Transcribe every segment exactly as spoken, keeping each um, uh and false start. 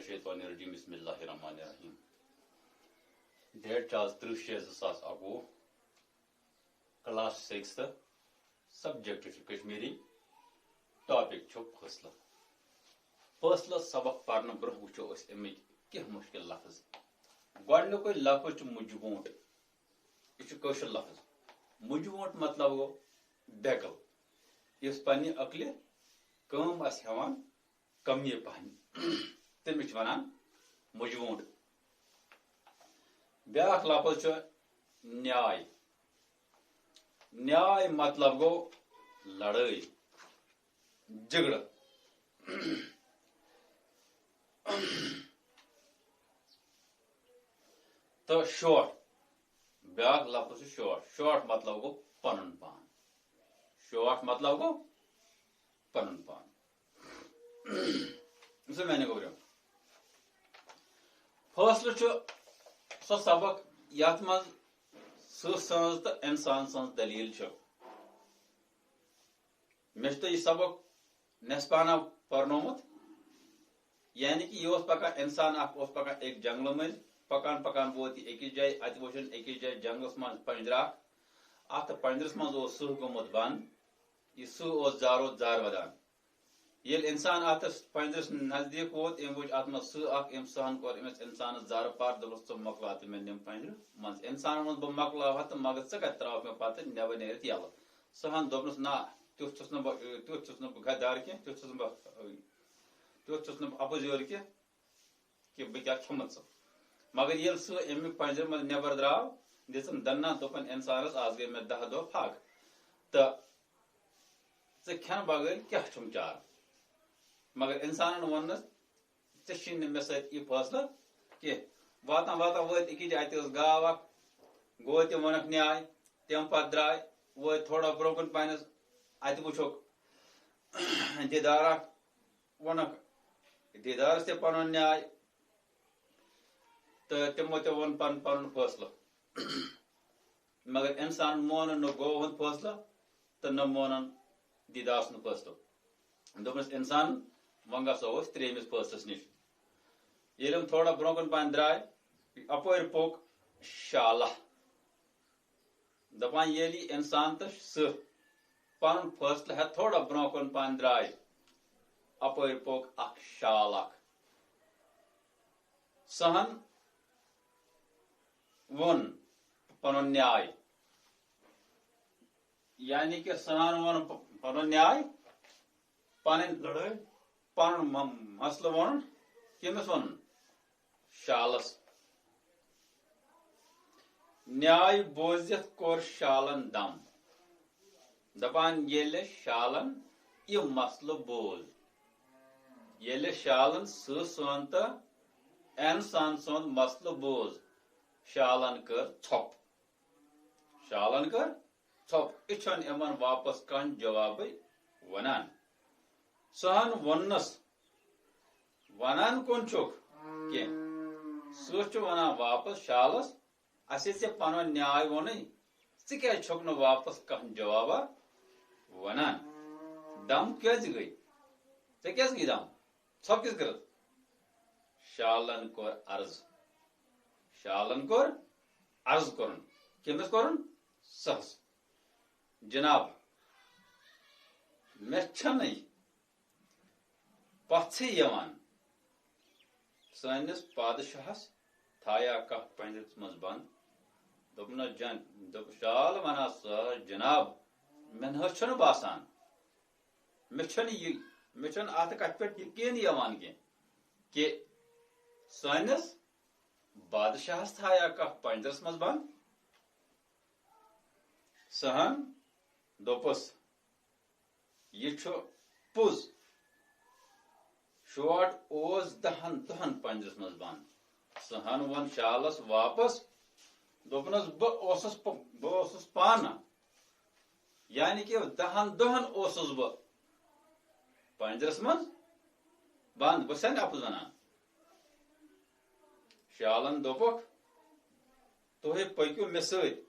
الشیطان الرجیم، بسم اللہ الرحمن الرحیم۔ ڈیٹ چھُ آز ترٕٛہ شےٚ زٕ ساس اَکوُہ، کلاس سِکِستھ، سبجیکٹ چھُ کشمیری، ٹاپک چھُ فٲصلہٕ۔ فٲصلہٕ سبق پرنہٕ برونٛہہ وٕچھو أسۍ اَمِکۍ کینٛہہ مُشکِل لفظ۔ گۄڈٕنیُکُے لفظ چھُ مُجہِ ووٗنٛٹ۔ یہِ چھُ کٲشُر لفظ۔ مُجہِ ووٗنٛٹ مطلب گوٚو بٮ۪کٕل، یُس پننہِ عقلہِ کٲم آسہِ ہٮ۪وان کمی پہن، تٔمِس چھِ وَنان مُجہِ ووٗنٛٹ۔ بیٛاکھ لفظ چھُ نیاے۔ نیاے مطلب گوٚو لڑٲے، جھگڑٕ۔ تہٕ شوٹھ، بیٛاکھ لفظ چھُ شوٹھ۔ شوٹھ مطلب گوٚو پنُن پان۔ شوٹھ مطلب گوٚو پنُن پان۔ زٕ میانہِ گوٚبرِم۔ فٲصلہٕ چھُ سُہ سبق یتھ منٛز سٕہہ سٕنٛز تہٕ انسان سٕنٛز دٔلیٖل چھِ۔ مےٚ چھُ تۄہہِ یہِ سبق نٮ۪صفانہ پرنومُت، یعنی کہِ یہِ اوس پکان، انسان اکھ اوس پکان أکۍ جنگلہٕ مٔنٛزۍ، پکان پکان ووت یہِ أکِس جایہِ، اتہِ وٕچھُن أکِس جایہِ جنگلس منٛز پنجرٕ اکھ، اتھ پنجرس منٛز اوس سٕہہ گوٚمُت بنٛد، یہِ سٕہہ اوس زارو زار ودان۔ ییٚلہِ انسان اتھ پنجرس نزدیٖک ووت، أمۍ وٕچھ اتھ منٛز سٕہہ اکھ، أمۍ سٕہن کوٚر أمِس انسانس زارٕ پار، دوٚپُس، "ژٕ مۄکلاو تہٕ مےٚ نِم پنجرٕ منٛز۔" انسانن ووٚنُس، "بہٕ مۄکلاوہا تہٕ مگر ژٕ کتہِ ترٛاوکھ مےٚ پتہٕ نٮ۪بر نیٖرِتھ یَلہٕ؟" سٕہن دوٚپنس، "نہ، تیُتھ چھُس نہٕ بہٕ، تیُتھ چھُس نہٕ بہٕ غدار کینٛہہ، تیُتھ چھُس نہٕ بہٕ، تیُتھ چھُس نہٕ بہٕ اپُز یور کینٛہہ کہِ بہٕ کیٛاہ کھٮ۪مہٕ ژٕ۔" مگر ییٚلہِ سُہ اَمہِ پنجرٕ منٛز نٮ۪بر درٛاو، دِژٕن دَنٛدنہ، دوٚپُن، "انسانس، آز گٔے مےٚ دَہ دۄہ فاقہٕ، تہٕ ژٕ کھٮ۪نہٕ بغٲر کیٛاہ چھُم چارٕ؟" مگر انسانن ووٚننس، "ژےٚ چھُے نہٕ مےٚ سۭتۍ یہِ فٲصلہٕ کینٛہہ۔" واتان واتان وٲتۍ أکِس جایہِ، اَتہِ ٲس گاو اکھ، گوٚو تہِ ووٚنکھ نیاے، تَمہِ پتہٕ درٛاے، وٲتۍ تھوڑا برٛونٛہہ کُن پننِس، اَتہِ وٕچھُکھ دیٖدار اکھ، ووٚنُکھ دیٖدارس تہِ پنُن نیاے، تہٕ تِمو تہِ ووٚن پنُن پنُن فٲصلہٕ۔ مگر انسان مونُن نہٕ گوٚو ہُنٛد فٲصلہٕ تہٕ نہ مونُن دیٖدار سُنٛد فٲصلہٕ۔ دوٚپنس، "انسان، وۄنۍ گژھو أسۍ ترٛیٚیمِس فٲصلس نِش۔" ییٚلہِ یِم تھوڑا برٛونٛہہ کُن پہن درٛاے، اپٲرۍ پوٚک شالہ۔ دپان، ییٚلہِ یہِ انسان تہٕ سٕہہ پنُن فٲصلہٕ ہٮ۪تھ تھوڑا برٛونٛہہ کُن پہن درٛاے، اپٲرۍ پوٚک اکھ شال اکھ۔ سٕہن ووٚن پنُن نیاے، یعنی کہِ سٕہن ووٚن پ-، پنُن نیاے، پنٕنۍ لڑٲے، پنُن م-، مسلہٕ ووٚنُن۔ کٔمِس ووٚنُن؟ شالس۔ نیاے بوٗزِتھ کوٚر شالن دم۔ دپان، ییٚلہِ شالن یہِ مسلہٕ بوٗز، ییٚلہِ شالن سٕہہ سُنٛد تہٕ انسان سُنٛد مسلہٕ بوٗز، شالن کٔر ژھۄپ۔ شالن کٔر ژھۄپ۔ یہِ چھُنہٕ یِمن واپس کانٛہہ جوابٕے ونان۔ سٕہن ووٚننس، "ونان کون چھُکھ کینٛہہ؟" سٕہہ چھُ ونان واپس شالس، "اسہِ ژےٚ پنُن نیاے ووٚنُے، ژٕ کیازِ چھُکھ نہٕ واپس کانٛہہ جوابا ونان؟ دم کیازِ گٔے؟ ژےٚ کیازِ گٔے دم؟ ژھۄپ کِژھ کٔرٕتھ؟" شالن کوٚر عرض۔ شالن کوٚر عرض کوٚرُن۔ کٔمِس کوٚرُن؟ سٕہس۔ "جناب، مےٚ چھَنہٕ پژھٕے یِوان۔ سٲنِس پادشاہس تھایا کانٛہہ پنجرس منٛز بنٛد؟" دوٚپنس، جن-، دوٚپ شال ونان، "سا جناب، مےٚ نہ حظ چھُنہٕ باسان، مےٚ چھُنہٕ یہِ، مےٚ چھُنہٕ اتھ کتھِ پٮ۪ٹھ یقین یِوان کینٛہہ کہِ سٲنِس بادشاہس تھایا کانٛہہ پنجرس منٛز بنٛد؟" سٕہن دوٚپُس، "یہِ چھُ پوٚز، شوٹ اوس دَہن دۄہن پنجرس منٛز بنٛد۔" سٕہن ووٚن شالس واپس، دوٚپنس، "بہٕ اوسُس پ-، بہٕ اوسُس پانہٕ، یعنی کہِ دَہن دۄہن اوسُس بہٕ پنجرس منٛز بنٛد، بہٕ چھُسا نہٕ اپُز ونان؟" شالن دوٚپُکھ، "تُہۍ پٔکِو مےٚ سۭتۍ،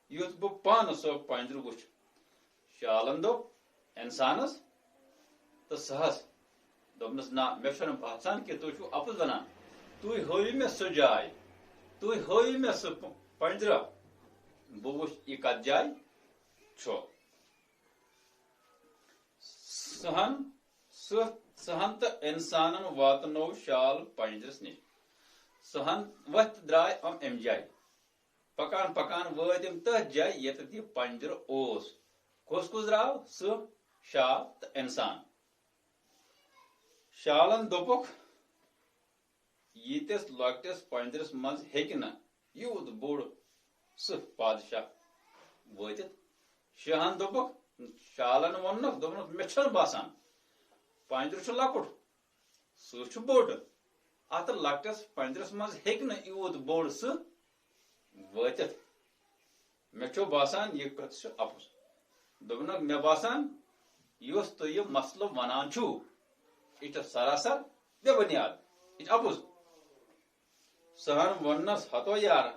یُتھ بہٕ پانہٕ سُہ پنجرٕ وٕچھِ۔" شالن دوٚپ انسانس تہٕ سٕہس، دوٚپنَس، "نہ، مےٚ چھُنہٕ باسان کہِ تُہۍ چھِو اَپُز وَنان۔ تُہۍ ہٲیِو مےٚ سُہ جاے، تُہۍ ہٲیِو مےٚ سُہ پ-، پنجرٕ، بہٕ وٕچھ یہِ کَتھ جایہِ چھُ۔" سٕہن، سٕہہ، سٕہن تہٕ اِنسانن واتنوو شال پنجرس نِش۔ سٕہن ؤتھۍ تہٕ درٛاے یِم اَمہِ جایہِ۔ پکان پکان وٲتۍ یِم تٔتھۍ جایہِ ییٚتٮ۪تھ یہِ پنجرٕ اوس۔ کُس کُس درٛاو؟ سٕہہ، شال تہٕ اِنسان۔ شالن دوٚپُکھ، ییٖتِس لۄکٹِس پنجرس منٛز ہیٚکہِ نہٕ یوٗت بوٚڑ سٕہہ پادشاہ وٲتِتھ۔ شاہن دوٚپُکھ، شالن ووٚننَکھ، دوٚپنَکھ، "مےٚ چھُنہٕ باسان، پنجرٕ چھُ لۄکُٹ، سٕہہ چھُ بوٚڑ۔ اَتھ لۄکٹِس پنجرس منٛز ہیٚکہِ نہٕ یوٗت بوٚڑ سٕہہ وٲتِتھ۔ مےٚ چھُ باسان، یہِ کَتھ چھُ اَپُز۔" دوٚپنَکھ، "مےٚ باسان، یُس تُہۍ یہِ مسلہٕ وَنان چھِو، یہِ چھُ سراسر بے بُنیاد، یہِ چھُ اَپُز۔" سٕہن ووٚننَس، "ہتو یارا،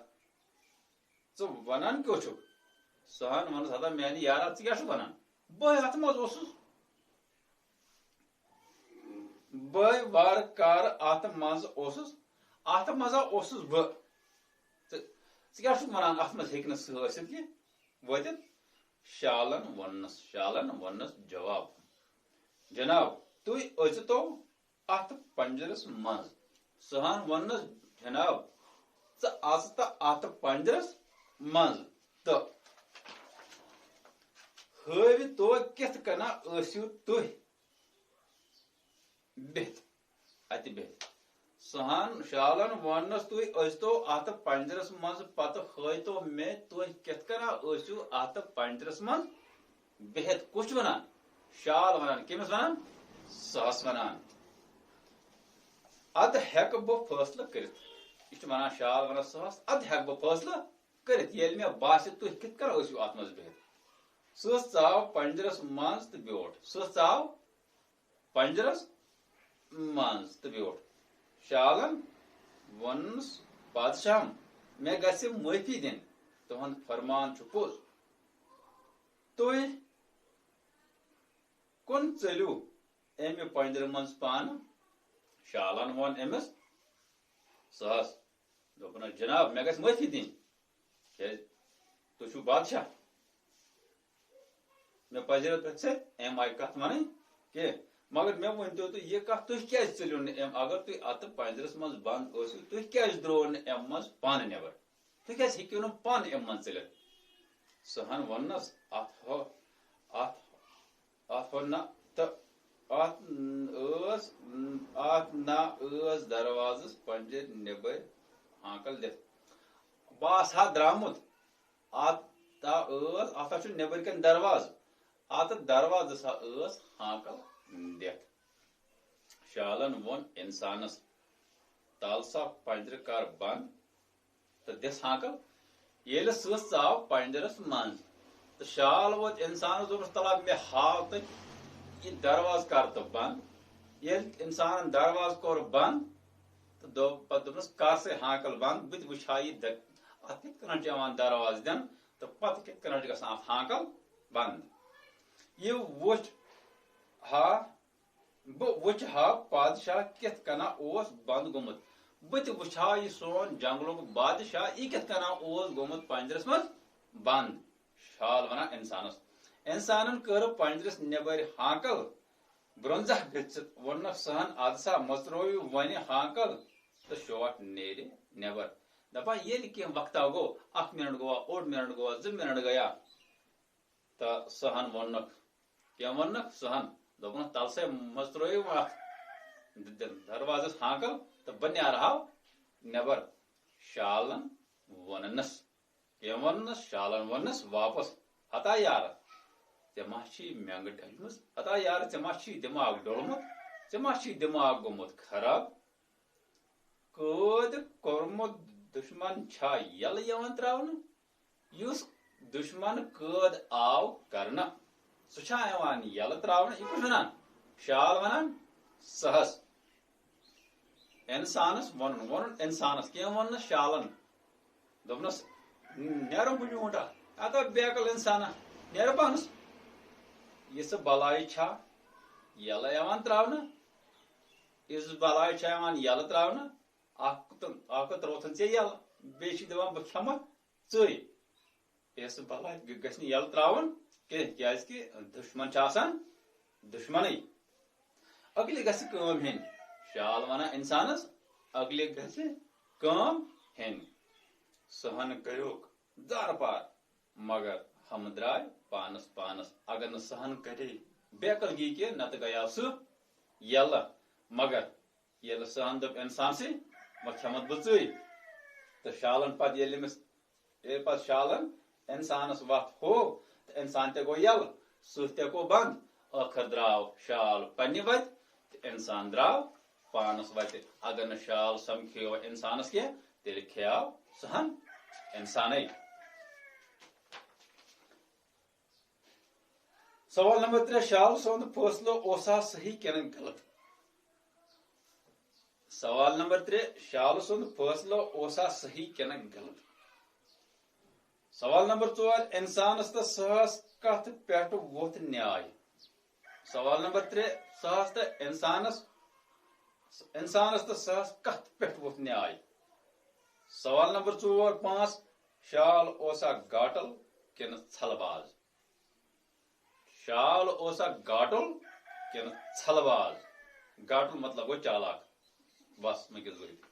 ژٕ وَنان کیٛاہ چھُکھ؟" سٕہن ووٚننَس، "ہتا میٛانہِ یارا، ژٕ کیٛاہ چھُکھ وَنان؟ بہٕ اَتھ منٛز اوسُس، بہٕ وارٕ کارٕ اَتھ منٛز اوسُس، اَتھ منٛز ہا اوسُس بہٕ۔ ژٕ، ژٕ کیٛاہ چھُکھ وَنان، اَتھ منٛز ہیٚکہِ نہٕ سٕہہ ٲسِتھ کینٛہہ، وٲتِتھ؟" شالن ووٚننَس، شالن ووٚننَس جواب، "جناب، تُہۍ أژِتو اَتھ پنجرس منٛز۔" سٕہن ووٚننَس، "جناب، ژٕ اَژ تہٕ اَتھ پنجرس منٛز تہٕ ہٲوِتو کِتھ کٔنۍ ٲسِو تُہۍ بِہِتھ، اَتہِ بِہِتھ۔" سٕہن، شالن ووٚننَس، "تُہۍ أژۍتو اَتھ پنجرس منٛز، پتہٕ ہٲوۍتو مےٚ تُہۍ کِتھ کٔنۍ ٲسِو اَتھ پنجرس منٛز بِہِتھ۔" کُس چھُ وَنان؟ شال وَنان۔ کٔمِس وَنان؟ سٕہس وَنان۔ "اَدٕ ہٮ۪کہٕ بہٕ فٲصلہٕ کٔرِتھ۔" یہِ چھُ وَنان، شال وَنان سٕہس، "اَدٕ ہٮ۪کہٕ بہٕ فٲصلہٕ کٔرِتھ، ییٚلہِ مےٚ باسہِ تُہۍ کِتھ کٔنۍ ٲسِو اَتھ منٛز بِہِتھ۔" سٕہہ ژاو پنجرس منٛز تہٕ بیوٗٹھ۔ سٕہہ ژاو پنجرس منٛز تہٕ بیوٗٹھ۔ شالن ووٚننَس، "بادشاہم، مےٚ گژھِ معٲفی دِنۍ، تُہُنٛد فرمان چھُ پوٚز۔ تُہۍ کُن ژٔلِو اَمہِ پنجرٕ منٛز پانہٕ؟" شالن ووٚن أمِس، سٕہس، دوٚپُن، "جناب، مےٚ گژھِ معٲفی دِنۍ، کیٛازِ تُہۍ چھِو بادشاہ۔ مےٚ پَزِ نہٕ تۄہہِ سۭتۍ اَمہِ آیہِ کَتھ وَنٕنۍ کینٛہہ۔ مگر مےٚ ؤنۍ تو تُہۍ، یہِ کَتھ، تُہۍ کیٛازِ ژٔلِو نہٕ اَمہِ، اگر تُہۍ اَتہٕ پنجرس منٛز بنٛد ٲسِو، تُہۍ کیٛازِ درٛاو نہٕ اَمہِ منٛز پانہٕ نٮ۪بر؟ تُہۍ کیٛازِ ہیٚکِو نہٕ پانہٕ اَمہِ منٛز ژٔلِتھ؟" سٕہن ووٚننَس، "اَتھ ہو، اَتھ، اَتھ ہو نہ، تہٕ اَتھ ٲس، اَتھ نہ ٲس دروازس پنجرِ نٮ۪برۍ ہانکل دِتھ۔ بہٕ آسہٕ ہا درٛامُت، اَتھ تا ٲس، اَتھ ہا چھُ نٮ۪برۍ کِنۍ دروازٕ، اَتھ دروازس ہا ٲس ہانکل دِتھ۔" شالن ووٚن اِنسانس، "تَل سا پنجرٕ کر بنٛد تہٕ دِس ہانکل۔" ییٚلہِ سٕہہ ژاو پنجرس منٛز تہٕ شال ووت اِنسانس، دوٚپُس، "تَلہ مےٚ ہاو تہٕ یہِ دروازٕ کر تہٕ بنٛد۔" ییٚلہِ اِنسانن دروازٕ کوٚر بنٛد تہٕ دوٚپ، پتہٕ دوٚپنَس، "کر سا ہانکل بنٛد، بہٕ تہِ وٕچھِ ہا یہِ د-، اَتھ کِتھ کٔنۍ چھُ یِوان دروازٕ دِنہٕ تہٕ پتہٕ کِتھ کٔنۍ چھُ گژھان اَتھ ہانکل بنٛد۔ یہِ وٕچھ ہا، بہٕ وٕچھِ ہا پادشاہ کِتھ کٔنۍ اوس بنٛد گوٚمُت۔ بہٕ تہِ وٕچھِ ہا یہِ سون جنگلُک بادشاہ، یہِ کِتھ کٔنۍ اوس گوٚمُت پنجرس منٛز بنٛد۔" شال وَنان اِنسانس۔ اِنسانن کٔر پنجرس نٮ۪برۍ ہانکل۔ برونٛزہ گٔژھِتھ ووٚننَکھ سٕہن، "اَدٕ سا مٔژرویِو وۄنۍ ہانکل تہٕ شوٹھ نیرِ نٮ۪بر۔" دَپان، ییٚلہِ کینٛہہ وقتہ گوٚو، اکھ منٹ گوٚوا، اوٚڑ منٹ گوٚوا، زٕ منٹ گٔیا، تہٕ سٕہن ووٚننَکھ، کیٛاہ ووٚننَکھ؟ سٕہن دوٚپنَکھ، "تَل سا مٔژرویِو اَتھ د-، د-، دروازس ہانکل تہٕ بہٕ نیرٕ ہاو نٮ۪بر۔" شالن ووٚننَس۔ کیٛاہ ووٚننَس؟ شالن ووٚننَس واپس، "ہتا یارٕ، ژےٚ ما چھی مٮ۪نٛگہٕ ڈٔلمٕژ؟ ہتا یارٕ، ژےٚ ما چھی دٮ۪ماغ ڈوٚلمُت؟ ژےٚ ما چھی دٮ۪ماغ گوٚمُت خراب؟ قٲد کوٚرمُت دُشمن چھا یَلہٕ یِوان ترٛاونہٕ؟ یُس دُشمن قٲد آو کرنہٕ، سُہ چھا یِوان یَلہٕ ترٛاونہٕ؟" یہِ کُس وَنان؟ شال وَنان سٕہس۔ اِنسانس ووٚنُن، ووٚنُن اِنسانس، کیٛاہ ووٚننَس؟ شالن۔ دوٚپنَس، "نیرو بہٕ میوٗنٛٹا، اَتھ ہا بیکل اِنسانا، نیرو پانَس۔ یہِ ژٕ بَلاے چھا یَلہٕ یِوان ترٛاونہٕ؟ یُس بلاے چھِ یِوان یَلہٕ ترٛاونہٕ، اَکھ تہٕ اَکھ ترٛووتھَن ژےٚ یَلہٕ، بیٚیہِ چھِ دَپان، "بہٕ کھٮ۪مہٕ ژٕے۔" یُس بلاے گٔژھ نہٕ یَلہٕ ترٛاوُن کینٛہہ، کیٛازِکہِ دُشمَن چھِ آسان دُشمَنٕے۔ اَگلہِ گژھِ کٲم ہیٚنۍ، شال وَنان اِنسانَس، اَگلہِ گژھِ کٲم ہیٚنۍ۔ سُہ ہَن کٔریوکھ زارٕ پار، مگر ہَم درٛاے پانَس پانَس۔ اگر نہٕ سُہ ہَن کَرے بے عقل گی کینٛہہ، نَتہٕ گٔیاو سُہ یَلہٕ۔ مگر ییٚلہِ سُہ ہَن دوٚپ اِنسانسٕے، "وۄنۍ کھٮ۪مَتھ بہٕ ژٕے۔" تہٕ شالَن پَتہٕ ییٚلہِ أمِس، ییٚلہِ پَتہٕ شالَن اِنسانَس وَتھ ہوو، تہٕ اِنسان تہِ گوٚو یَلہٕ، سُہ تہِ گوٚو بنٛد۔ ٲخٕر درٛاو شال پنٛنہِ وَتہِ، تہٕ اِنسان درٛاو پانَس وَتہِ۔ اگر نہٕ شال سَمکھیو اِنسانَس کینٛہہ، تیٚلہِ کھیاو سُہ ہَن اِنسانَے۔ سوال نمبر ترٛےٚ، شال سُنٛد فٲصلہٕ اوسا صحیح کِنہٕ غلط؟ سوال نمبر ترٛےٚ، شال سُنٛد فٲصلہٕ اوسا صحیح کِنہٕ غلط؟ سوال نمبر ژور، اِنسانَس تہٕ سٕہَس کَتھ پٮ۪ٹھ ووٚتھ نیاے؟ سوال نمبر ترٛےٚ، سٕہَس تہٕ اِنسانَس، اِنسانَس تہٕ سٕہَس کَتھ پٮ۪ٹھ ووٚتھ نیاے؟ سوال نمبر ژور، پانٛژھ، شال اوسا گاٹل کِنہٕ ژھلہٕ باز؟ شال اوسا گاٹُل کِنہٕ ژھلہٕ باز؟ گاٹُل مطلب گوٚو چالاک۔ بس، مےٚ کیٛاہ ضروٗرت؟